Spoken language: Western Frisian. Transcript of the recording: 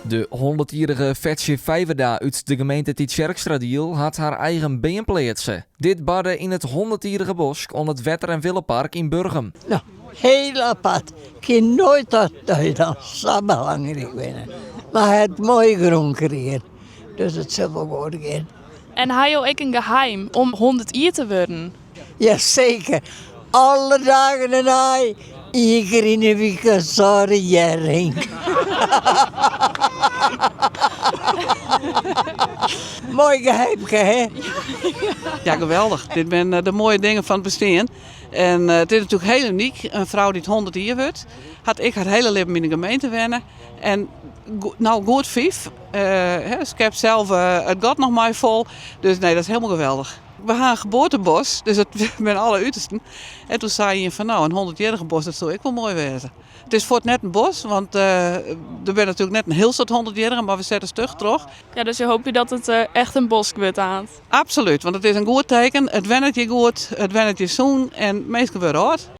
De hûndertjierrige Fetsje Vijverda út de gemeente Tytsjerksteradiel hat har eigen beam pleatse. Dit barde yn it hûndertjierrige bosk oan it Wetter en Willepark yn Burgum. No, hiel apart. Ik hie noait tocht dat je dan sa belangryk binne. Mar hy hat moaie grûn krigen, dus it sil wol goed gean. En ha jo ek in geheim om 100 jier te wurden? Jaseker, alle dagen in aai, ien kear yn 'e wike in sâlte hjerring. Moai geheimke, hè? Ja, geweldich. Dit binne de moaie dingen fan it bestean. En it is natuerlik hiel unyk. In frou dy't 100 jier wurdt, hat ek har hiele libben yn de gemeente wenne. En no goed fiif. Skept sels it gat noch mei fol. Dus nee, dat is hielendal geweldich. We ha in geboartebos, dus dat binne alle utersten. En toen sei ien fan no, in hûndertjierrige bos, dat soe ek wol moai wêze. It is fuort net in bos, want der binne natuerlik net in hiel soad hûndertjierrigen, mar we sette stug troch. Ja, dus je hoopje dat it echt in bosk wurdt aanst. Absolút, want it is in goed teken. It wennet hjir goed, it wennet hjir sûn en minsken wurde âld.